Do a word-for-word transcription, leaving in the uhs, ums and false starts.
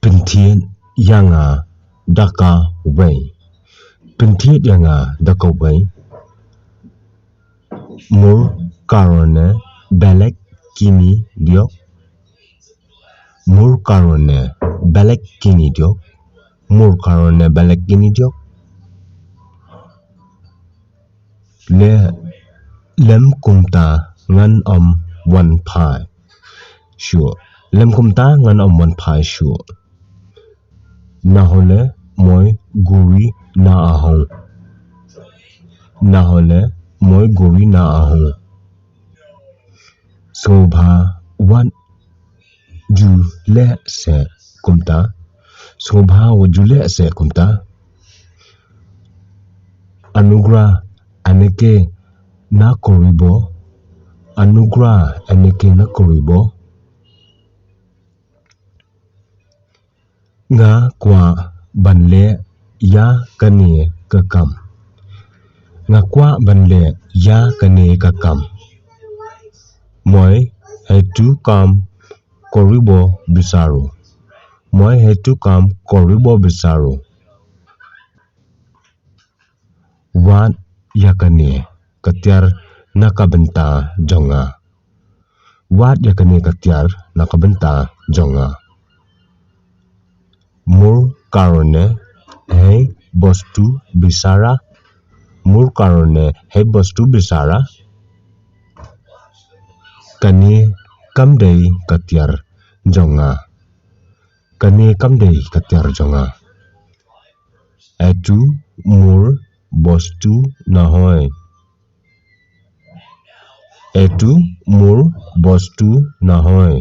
Pynthied ïa nga da kawei. Pynthied ïa nga da kawei. Mur karone belek kini diok. Mur karone belek kini diok. Mur karone belek kini diok. Le lem kumta ngan ym wan phai shuh. Lem kumta ngan ym wan phai shuh. Nahole moi guri na ahong. Nahole moi guri na ahong. Sngewbha wat ju leh se kumta. Sngewbha wat ju leh se kumta. Anugrah aneke na koribo. Anugrah aneke na koribo. Nga kwah ban leh ïa kane ka kam. Nga kwah ban leh ïa kane ka kam. Moi hei tu kam koribo bisaru. Moi hei tu kam koribo bisaru. Wat ïa kane ka tiar na ka bynta jong nga. Wat ïa kane ka tiar na ka bynta jong nga. Mur karone hei bostu bisara. Mur karone hei bostu bisara. Kane kam dei ka tiar jong nga. Kane kam dei ka tiar jong nga. Etu mur bostu nahoi. Etu mur bostu nahoi.